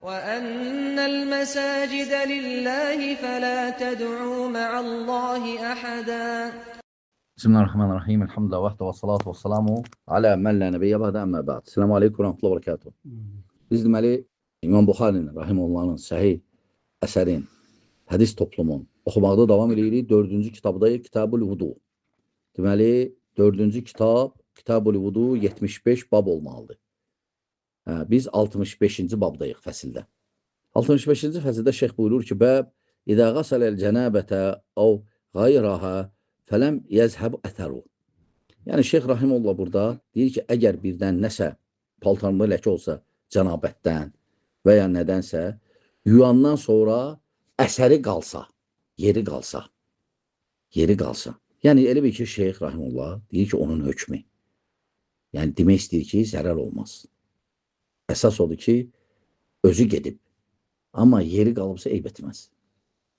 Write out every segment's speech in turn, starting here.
وأن المساجد لله فلا تدعوا مع الله أحدا. Bismillahirrahmanirrahim. Elhamdülillah vahdə və salatu və salamu alə mən lə nəbiyyə bədə əmmə bəd. Selamu aleykum və rəhmətullah və bərəkatuhu. Biz deməli İmam Buxarinin rahimehullahın səhih əsərin, hədis toplumun oxumaqda davam edirik. Dördüncü kitabdayıq, Kitabul Vudu. Deməli, dördüncü kitab Kitabul Vudu 75 bab olmalıdır. Hə, biz 65-ci babdayıq fəsildə. 65-ci fəsildə şeyx buyurur ki, bəb İdə qasələl cənəbətə əv qayraha fələm yəzhəb ətəru. Yəni Şeyx Rahimullah burada deyir ki, əgər birdən nəsə paltarında ləkə olsa cənabətdən və ya nədənsə yuyandan sonra əsəri qalsa, yeri qalsa, yeri qalsa. Yəni elə bil ki, Şeyx Rahimullah deyir ki, onun hökmü. Yəni demək istəyir ki, zərər olmaz. Əsas odur ki, özü gedib. Amma yeri qalıbsa eyb etməz.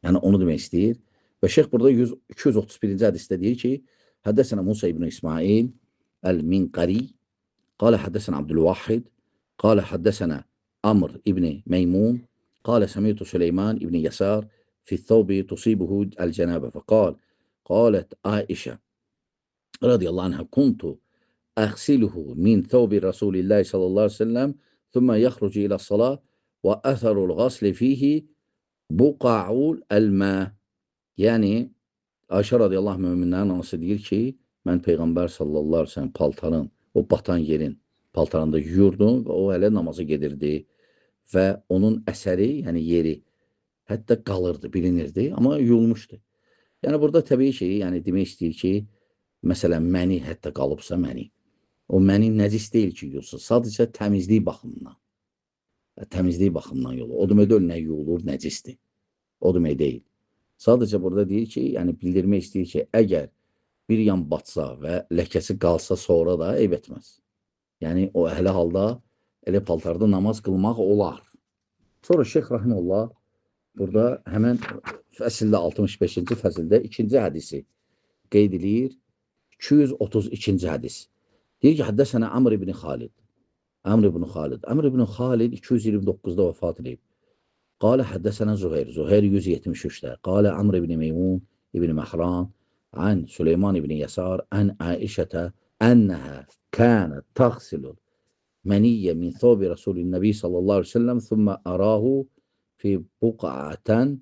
Yəni onu demək istəyir. Və şeyx burada 231-ci hədisdə deyir ki, Həddəsənə Musa ibn İsmail el-Minqari qalə həddəsənə Abdülvahid qalə həddəsənə Amr ibn Meymun qalə səmitu Süleyman ibn Yasar fi thawbi tusibuhu el-cənabə fəqal qalət Aişə radiyallahu anha kuntu əxsiluhu min thawbi Rasulillahi sallallahu aleyhi ve sellem thumma yaxrucu ilə salah və əsərul qasli fihi buqa'ul el-mə. Yəni, Ayşə radiyallahu anh möminlərin anası deyir ki, mən Peyğəmbər sallallahu aleyhi ve sellem paltarın, o batan yerin paltarında yuyurdum və o hələ namaza gedirdi və onun əsəri, yəni yeri hətta qalırdı, bilinirdi, amma yuyulmuşdu. Yəni, burada təbii ki, yəni demək istəyir ki, məsələn, məni hətta qalıbsa məni. O məni nəcis deyil ki, yuyulsun, sadəcə təmizlik baxımından. Təmizlik baxımından yuyulur. O demək deyil, nə yuyulur, nəcisdir. O demək deyil. Sadəcə burada deyir ki, yəni bildirmək istəyir ki, əgər bir yan batsa və ləkəsi qalsa sonra da eyb etməz. Yəni o əhli halda elə paltarda namaz qılmaq olar. Sonra Şeyx Rahimullah burada həmən fəsildə 65-ci fəsildə ikinci hədisi qeyd eləyir. 232-ci hədis. Deyir ki, həddəsənə Amr ibn Xalid. Amr ibn Xalid. Amr ibn Xalid 229-da vəfat edib. Qalə həddəsənə Zuheyr. Zuheyr 173-də. Qalə Amr ibn Meymun ibn Məhran an Süleyman ibn Yasar an Aişətə ənəhə kənət təxsilul məniyyə min thawbi Rasulün Nəbi sallallahu aleyhi ve sellem thumma arahu fi buqa'atan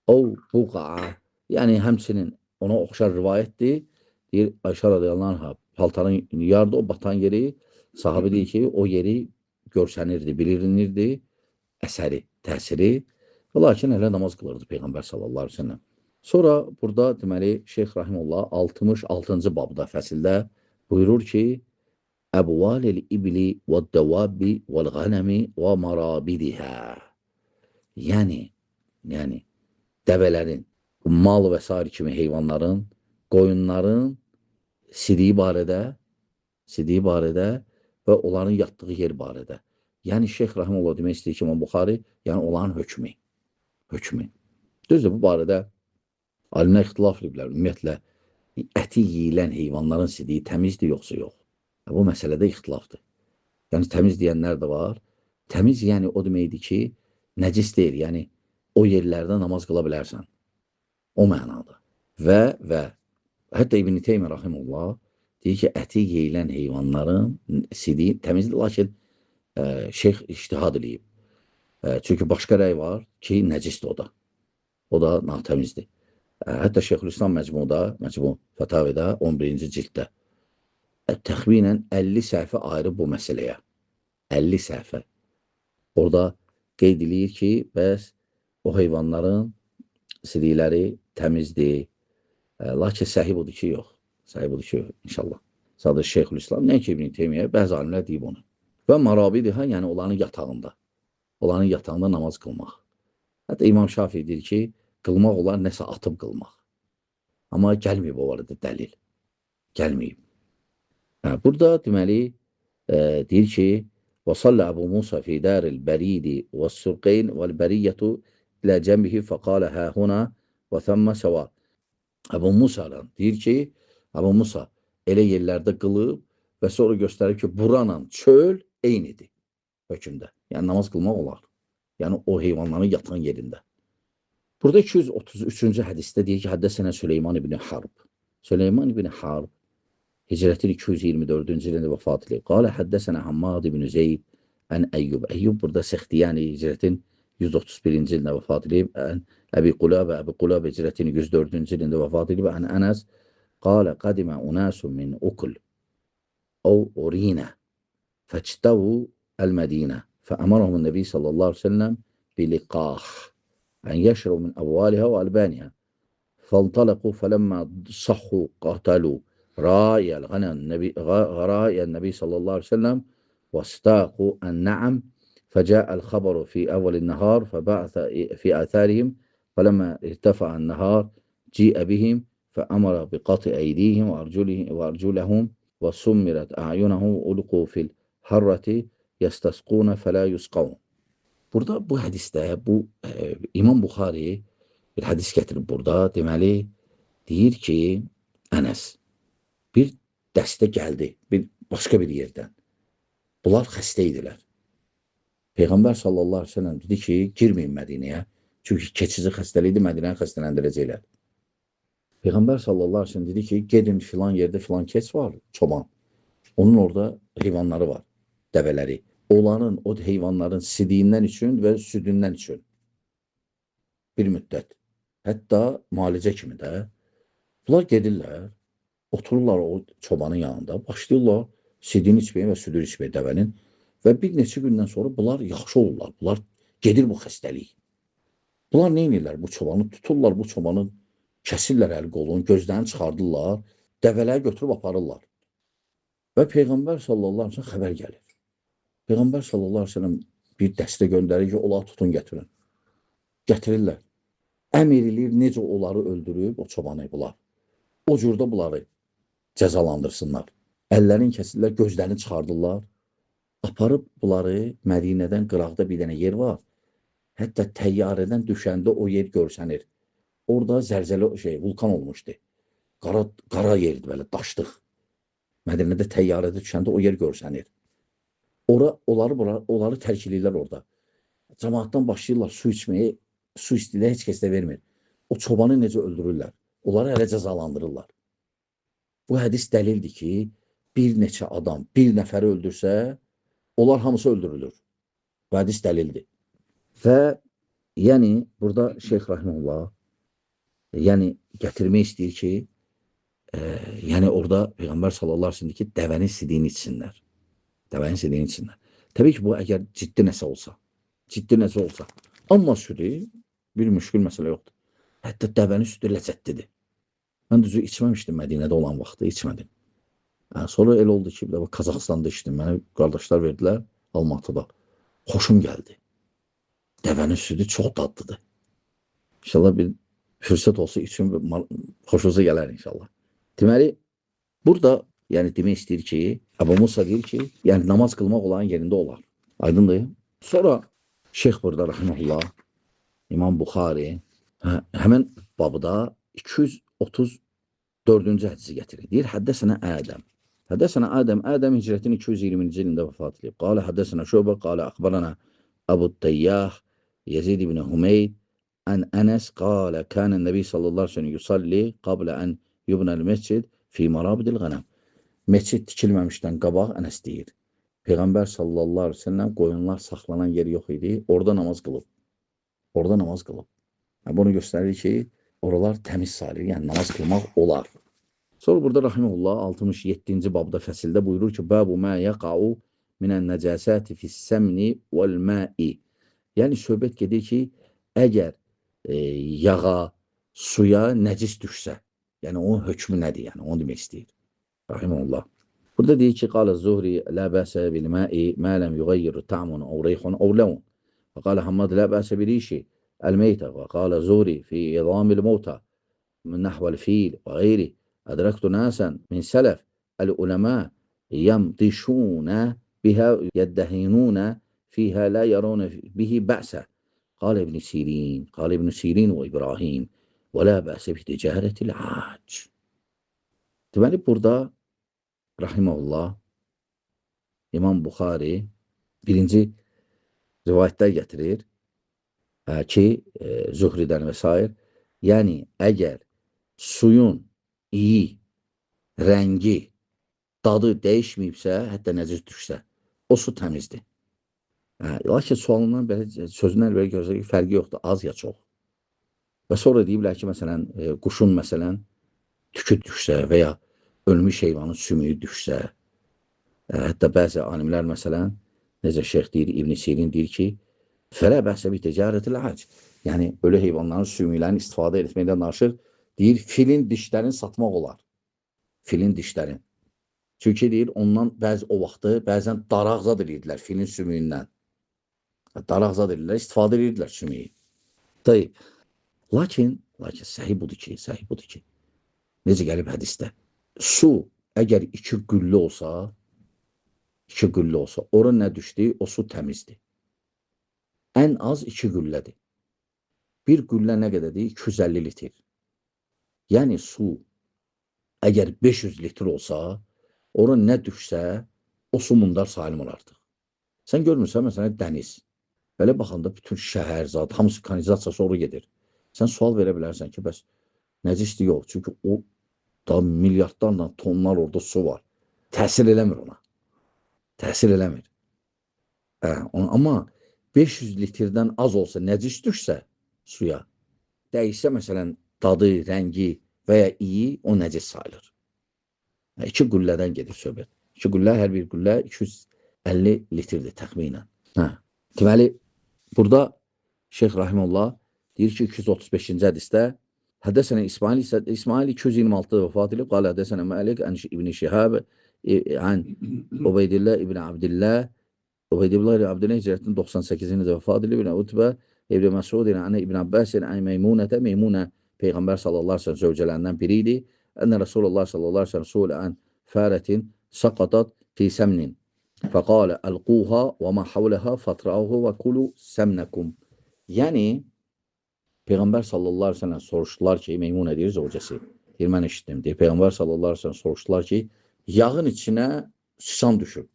o buqa'a. Yəni həmçinin ona oxşar rivayətdir. Deyir Ayşə radiyallahu anha paltarın yardı o batan yeri, sahabi deyir ki, o yeri görsənirdi, bilinirdi əsəri, təsiri. Və lakin hələ namaz qılırdı Peyğəmbər sallallahu aleyhi ve sellem. Sonra burada deməli Şeyx Rahimullah 66-cı babda fəsildə buyurur ki, Əbvalil ibli və dəvabi vəl qənəmi və marabidihə. Yəni dəvələrin, mal və sair kimi heyvanların, qoyunların sidiyi barədə və onların yatdığı yer barədə. Yəni Şeyx Rahimullah demək istəyir ki, İmam Buxari, yəni onların hökmü. Hökmü. Düzdür, bu barədə alimlər ixtilaf ediblər. Ümumiyyətlə, əti yeyilən heyvanların sidiyi təmizdir yoxsa yox? Bu məsələdə ixtilafdır. Yəni təmiz deyənlər də var. Təmiz yəni o deməkdir ki, nəcis deyil. Yəni o yerlərdə namaz qıla bilərsən. O mənada. Və hətta İbn Teymiyyə rahimehullah deyir ki, əti yeyilən heyvanların sidiyi təmizdir, lakin şeyx ictihad eləyib. Çünki başqa rəy var ki, nəcisdir o da. O da natəmizdir. Hətta Şeyxülislam Məcmuda, Məcmu Fətavidə 11-ci cilddə təxminən 50 səhifə ayrı bu məsələyə. 50 səhifə. Orada qeyd eləyir ki, bəs o heyvanların sidikləri təmizdir. Lakin səhih budur ki, yox. Səhih budur ki, yox, inşallah. Sadəcə Şeyxülislam, nə ki İbn Teymiyyə, bəzi alimlər deyib onu. Və marabidiha, yəni onların yatağında. Onların yatağında namaz qılmaq. Hətta İmam Şafii deyir ki, qılmaq olar, nəsə atıb qılmaq. Amma gəlməyib o arada dəlil. Gəlməyib. Hə, burada deməli, deyir ki, وَصَلَّ أَبُو مُوسَى فِي دَارِ الْبَرِيدِ وَالسُّرْقَيْنِ وَالْبَرِيَّةُ إِلَى جَنْبِهِ فَقَالَ هَا هُنَا وَثَمَّ سَوَا. Əbu Musa deyir ki, Əbu Musa elə yerlərdə qılıb və sonra göstərir ki, buranla çöl eynidir hökmdə. Yəni namaz qılmaq olar. Yəni o heyvanların yatan yerində. Burada 233-cü hədisdə deyir ki, Həddəsənə Süleyman ibn Harb. Süleyman ibn Harb hicrətin 224-cü ilində vəfat edib. Qalə həddəsənə Hammad ibn Zeyd ən Əyyub. Əyyub burada Sextiyani hicrətin 131-ci ilində vəfat edib. Ən Əbi Qulabə, Əbi Qulabə hicrətin 104-cü ilində vəfat edib. Ən Ənəs qalə qadimə unasun min Ukl əv Urinə fəctəvu əl-Mədinə fəəmərəhum nəbi sallallahu aleyhi ve sellem biliqah أن يشربوا من أبوالها وألبانها فانطلقوا فلما صحوا قتلوا راعي الغنم النبي راعي النبي صلى الله عليه وسلم واستاقوا النعم فجاء الخبر في أول النهار فبعث في آثارهم فلما ارتفع النهار جيء بهم فأمر بقطع أيديهم وأرجلهم وسمرت أعينهم وألقوا في الحرة يستسقون فلا يسقون. Burada bu hədisdə bu İmam Buxari bir hədis gətirib burada. Deməli deyir ki, Ənəs bir dəstə gəldi bir başqa bir yerdən. Bunlar xəstə idilər. Peyğəmbər sallallahu əleyhi və səlləm dedi ki, girməyin Mədinəyə. Çünki keçici xəstəlikdir, Mədinəni xəstələndirəcəklər. Peyğəmbər sallallahu əleyhi və səlləm dedi ki, gedin filan yerdə filan keç var, çoban. Onun orada heyvanları var, dəvələri. Onların, o heyvanların sidiyindən üçün və südündən üçün bir müddət. Hətta müalicə kimi də. Bunlar gedirlər, otururlar o çobanın yanında, başlayırlar sidiyini içməyə və südünü içməyə dəvənin və bir neçə gündən sonra bunlar yaxşı olurlar. Bunlar gedir bu xəstəlik. Bunlar nə edirlər? Bu çobanı tuturlar, bu çobanı kəsirlər əl qolunu, gözlərini çıxardırlar, dəvələri götürüb aparırlar. Və Peyğəmbər sallallahu əleyhi və səlləm xəbər gəlir. Peyğəmbər sallallahu əleyhi və səlləm bir dəstə göndərir ki, onları tutun, gətirin. Gətirirlər. Əmr eləyir, necə onları öldürüb, o çobanı bunlar. O cürdə bunları cəzalandırsınlar. Əllərini kəsirlər, gözlərini çıxardırlar. Aparıb bunları Mədinədən qıraqda bir dənə yer var. Hətta təyyarədən düşəndə o yer görsənir. Orada zəlzələ, vulkan olmuşdu. Qara yerdir belə, daşlıq. Mədinədə təyyarədə düşəndə o yer görsənir. Onları tərk eləyirlər orada. Cəmaatdan başlayırlar su içməyə, su istəyirlər, heç kəs də vermir. O çobanı necə öldürürlər? Onları hələ cəzalandırırlar. Bu hədis dəlildir ki, bir neçə adam bir nəfəri öldürsə, onlar hamısı öldürülür. Bu hədis dəlildir. Və yəni burada Şeyx Rahimullah yəni gətirmək istəyir ki, yəni orada Peyğəmbər sallallahu əleyhi və səlləm ki, dəvənin sidiyini içsinlər. Dəvənin sidiyini içsinlər. Təbii ki, bu əgər ciddi nəsə olsa, ciddi nəsə olsa. Amma südü bir müşkül məsələ yoxdur. Hətta dəvənin südü ləzzətlidir. Mən düzü içməmişdim Mədinədə olan vaxtı, içmədim. Sonra elə oldu ki, bir dəfə Qazaxıstanda içdim. Mənə qardaşlar verdilər Almatıda. Xoşum gəldi. Dəvənin südü çox dadlıdır. İnşallah bir fürsət olsa üçün xoşunuza gələr inşallah. Deməli, burada yəni demək istəyir ki, Əbu Musa deyir ki, yəni namaz qılmaq olan yerində olar. Aydındır. Sonra Şeyx burada rahimehullah, İmam Buxari həmən babda 234-cü hədisi gətirir. Deyir, həddəsənə Ədəm. Həddəsənə Ədəm, Ədəm hicrətin 220-ci ilində vəfat edib. Qalə həddəsənə Şöbə, qalə əxbərənə Əbu Təyyah, Yezid ibn Hümeyd, ən Ənəs qalə kənə Nəbi sallallahu əleyhi və səlləm yusalli qablə ən yubnəl məscid fi marabidil qənəm. Məscid tikilməmişdən qabaq Ənəs deyir. Peyğəmbər sallallahu əleyhi və səlləm qoyunlar saxlanan yeri yox idi, orada namaz qılıb. Orada namaz qılıb. Yəni, bunu göstərir ki, oralar təmiz sayılır, yəni namaz qılmaq olar. Sonra burada rahimehullah 67-ci babda fəsildə buyurur ki, Babu mə yaqa'u minən nəcasati fis-səmni vəl-ma'i. Yəni söhbət gedir ki, əgər yağa, suya nəcis düşsə, yəni onun hökmü nədir, yəni onu demək istəyir. Rahimehullah. Burada deyir ki, qalə Zuhri la bəsə bil-ma'i ma ləm yuğayyir ta'mun aw reyhun aw lawn. Və qalə Hammad la bəsə bir-rişi el-meytə və qalə Zuhri fi idamil mevta min nahvel fil və geyri. Ədrəktu nasən min sələf el-uləmə yemtişunə biha yeddehinunə fiha la yarawna bihi bə'sə. Qalə İbn Sirin, qalə İbn Sirin və İbrahim və la bə'sə bi ticarətil ac. Deməli burada rahimehullah İmam Buxari birinci rivayətlər gətirir. Ki, Zühridən və s. Yəni, əgər suyun iyi, rəngi, dadı dəyişməyibsə, hətta nəcis düşsə, o su təmizdir. Lakin sualından belə, sözündən belə görsə ki, fərqi yoxdur, az ya çox. Və sonra deyiblər ki, məsələn, quşun məsələn, tükü düşsə və ya ölmüş heyvanın sümüyü düşsə, hətta bəzi alimlər məsələn, necə şeyx deyir, İbn Sirin deyir ki, fələ bəhsə bi ticarətil hac. Yəni, ölü heyvanların sümüklərini istifadə etməkdən danışır. Deyir, filin dişlərini satmaq olar. Filin dişlərini. Çünki deyir, ondan bəzi o vaxtı bəzən daraq zad edirdilər filin sümüyündən. Daraq zad edirdilər, istifadə edirdilər sümüyü. Tayyip. Lakin səhih budur ki, necə gəlib hədisdə, su əgər iki güllə olsa, ora nə düşdü, o su təmizdir. Ən az iki güllədir. Bir güllə nə qədərdir? 250 litr. Yəni su əgər 500 litr olsa, ora nə düşsə, o su mundar salim olar artıq. Sən görmürsən, məsələn, dəniz. Belə baxanda bütün şəhər, zat, hamısı kanalizasiyası ora gedir. Sən sual verə bilərsən ki, bəs nəcisdir? Yox. Çünki o da milyardlarla tonlar orada su var. Təsir eləmir ona. Təsir eləmir. Amma 500 litrdən az olsa, nəcis düşsə suya, dəyişsə məsələn dadı, rəngi və ya iyi, o nəcis sayılır. İki qüllədən gedir söhbət. İki qüllə, hər bir qüllə 250 litrdir təxminən. Deməli, burada Şeyx Rahimullah deyir ki, 235-ci hədisdə Hədəsənə İsmail, İsmail 226-da vəfat edib. Qalə hədəsənə Məlik, ən İbn Şihab, ən Ubeydillah İbn Abdillah, Ubeydillah İbn Abdillah hicrətin 98-ci ilində vəfat edib. İbn Utbə, İbn Məsud, ən İbn Abbas, ən Meymunətə, Meymunə Peyğəmbər sallallahu əleyhi və səlləm zövcələrindən biri idi. Ənə Rasulullah sallallahu əleyhi və səlləm suilə ən fərətin saqatat fi səmnin. Fəqalə əlquha və ma havləha fatrauhu və kulu səmnəkum. Yəni Peyğəmbər sallallahu əleyhi və səlləm soruşdular ki, Meymunə deyir zövcəsi. Deyir, mən eşitdim. Deyir, Peyğəmbər sallallahu əleyhi və səlləm soruşdular ki, yağın içinə sıçan düşüb.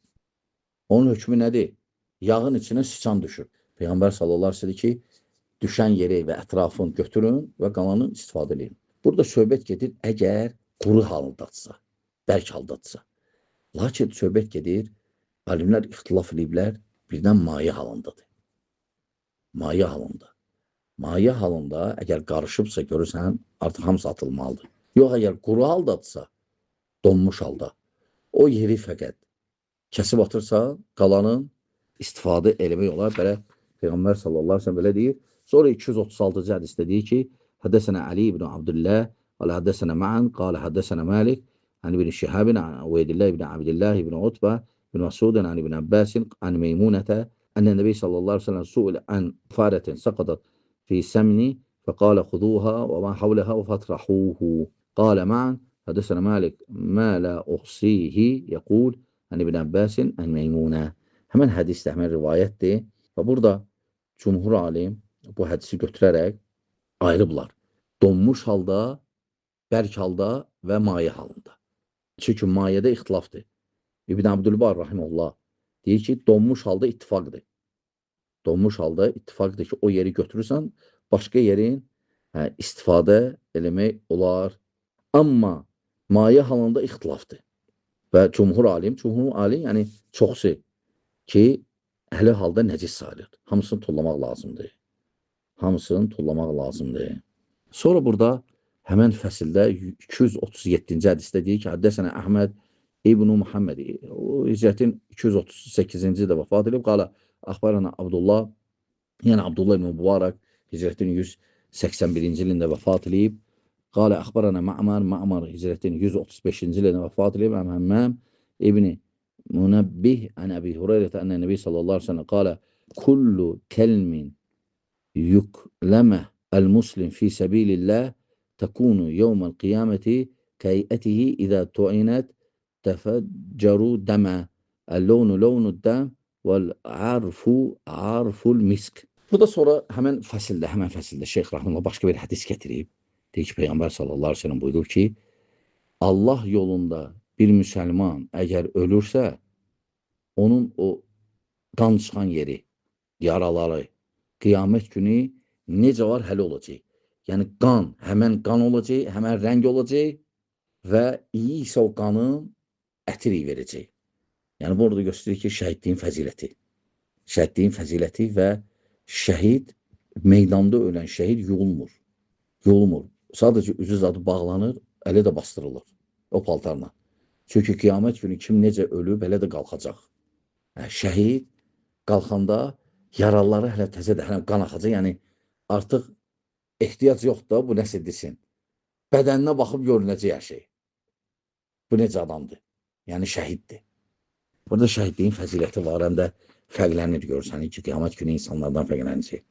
Onun hökmü nədir? Yağın içinə sıçan düşüb. Peyğəmbər sallallahu əleyhi və səlləm ki, düşən yeri və ətrafını götürün və qalanı istifadə edin. Burada söhbət gedir, əgər quru halındadırsa, bərk halındadırsa. Lakin söhbət gedir, alimlər ixtilaf ediblər, birdən maye halındadır. Maye halında. Maye halında əgər qarışıbsa görürsən, artıq hamısı atılmalıdır. Yox, əgər quru haldadırsa, donmuş halda, o yeri fəqət kəsib atırsa, qalanın istifadə eləmək olar. Belə Peyğəmbər sallallahu əleyhi və səlləm belə deyir. Sonra 236-cı hədisdə deyir ki, Hədəsənə Ali ibn Abdullah, qalə hədəsənə Ma'an, qalə hədəsənə Malik, an ibn Şihab, an Ubeydillah ibn Abdullah ibn Utbə, ibn Məsud, an ibn Abbas, an Meymunətə, ənə Nəbi sallallahu əleyhi və səlləm suilə an farətin saqatat fi səmni, fəqalə xuduha və ma havləha və fatrahuhu. Qalə Ma'an, hədəsənə Malik, ma la uhsihi, yəqul, an ibn Abbas, an Meymunə. Həmən hədisdə, həmən rivayətdir və burada cümhur alim bu hədisi götürərək ayırıblar. Donmuş halda, bərk halda və maye halında. Çünki mayədə ixtilafdır. İbn Abdülbar rahimehullah deyir ki, donmuş halda ittifaqdır. Donmuş halda ittifaqdır ki, o yeri götürürsən, başqa yerin istifadə eləmək olar. Amma maye halında ixtilafdır. Və cümhur alim, yəni çoxsu ki, əhli halda nəcis sayılır. Hamısını tullamaq lazımdır. Hamısını tullamaq lazımdır. Sonra burada həmən fəsildə 237-ci hədisdə deyir ki, Hədəsənə Əhməd İbn Muhammed, o hicrətin 238-ci ildə vəfat edib. Qala axbarana Abdullah, yəni Abdullah ibn Mübarək hicrətin 181-ci ilində vəfat edib. Qala axbarana Ma'mar, Ma'mar hicrətin 135-ci ilində vəfat edib. Həmmam İbn Münebbih an Əbi Hüreyrə ənə Nəbi sallallahu əleyhi və səlləm qala kullu kelmin yukləmə el-muslim fi səbilillah tekunu yevməl qiyaməti kəyətihi izə tuinət tefəcceru dəmə el-levnu levnu dəm vəl-arfu arful misk. Bu da sonra həmən fəsildə Şeyx Rahimullah başqa bir hədis gətirib. Deyir ki, Peyğəmbər sallallahu əleyhi və səlləm buyurur ki, Allah yolunda bir müsəlman əgər ölürsə, onun o qan çıxan yeri, yaraları qiyamət günü necə var hələ olacaq. Yəni qan, həmən qan olacaq, həmən rəng olacaq və iyi isə o qanın ətir iyi verəcək. Yəni bu orada göstərir ki, şəhidliyin fəziləti. Şəhidliyin fəziləti və şəhid, meydanda ölən şəhid yuyulmur. Yuyulmur. Sadəcə üzü zadı bağlanır, əli də bastırılır o paltarla. Çünki qiyamət günü kim necə ölüb, elə də qalxacaq. Yəni, şəhid qalxanda yaraları hələ təzədir, hələ qan axacaq. Yəni artıq ehtiyac yoxdur da, bu nəsə desin. Bədəninə baxıb görünəcək hər şey. Bu necə adamdır? Yəni şəhiddir. Burada şəhidliyin fəziləti var, həm də fərqlənir görürsən ki, qiyamət günü insanlardan fərqlənəcək.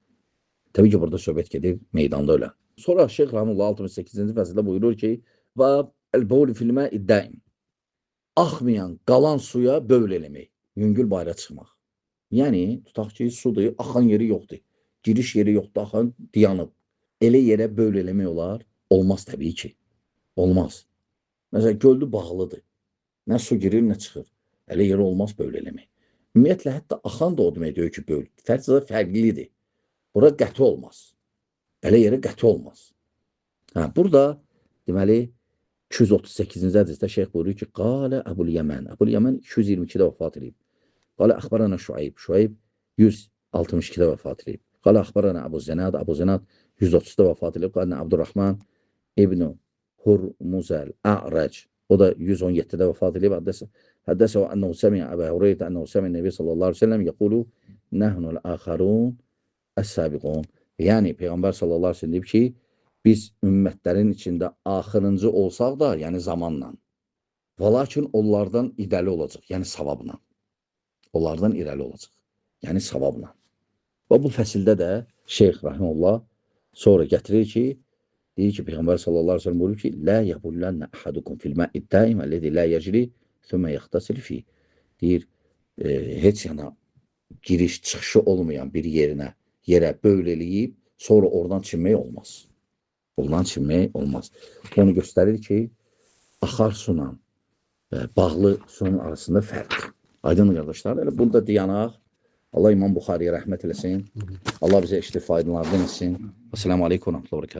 Təbii ki, burada söhbət gedir meydanda ölən. Sonra Şeyx Rahimullah 68-ci fəsildə buyurur ki, və el-bevl fil ma'i daim. Axmayan, qalan suya bövl eləmək, yüngül bayıra çıxmaq. Yəni, tutaq ki, sudur, axan yeri yoxdur. Giriş yeri yoxdur, axan dayanıb. Elə yerə bövl eləmək olar? Olmaz təbii ki. Olmaz. Məsələn, göldü bağlıdır. Nə su girir, nə çıxır. Elə yerə olmaz bövl eləmək. Ümumiyyətlə, hətta axan da o demək deyir ki, bövl. Fərqli fərqlidir. Bura qəti olmaz. Elə yerə qəti olmaz. Hə, burada, deməli, 238-ci hədisdə şeyx buyurur ki, Qalə Əbul Yəmən. Əbul Yəmən 222-də vəfat edib. Qalə əxbarana Şuayb. Şuayb 162-də vəfat edib. Qalə əxbarana Əbu Zənad. Əbu Zənad 130-da vəfat edib. Qalə Abdurrahman İbn Hurmuzəl A'rac. O da 117-də vəfat edib. Həddəsə ənəhu səmiə Əbə Hüreyrə ənəhu səmiə Nəbi sallallahu əleyhi və səlləm yəqulu nəhnul axarun əs-sabiqun. Yəni Peyğəmbər sallallahu əleyhi və səlləm deyib ki, biz ümmətlərin içində axırıncı olsaq da, yəni zamanla, və lakin onlardan irəli olacaq, yəni savabla. Onlardan irəli olacaq, yəni savabla. Və bu fəsildə də Şeyx Rahimullah sonra gətirir ki, deyir ki, Peyğəmbər sallallahu əleyhi və səlləm buyurur ki, Lə yəbullənə əhadukum fil mə'id daim əlləzi la yecri thumma yaxtasil fi. Deyir, heç yana giriş çıxışı olmayan bir yerinə, yerə bövl eləyib, sonra oradan çimmək olmaz. Oradan çimmək olmaz. Onu göstərir ki, axar suyla bağlı suyun arasında fərq. Aydındır qardaşlar. Elə burada dayanaq. Allah İmam Buxariyə rəhmət eləsin. Allah bizə işli faydalardan etsin. Esselamu aleykum və rəhmətullah.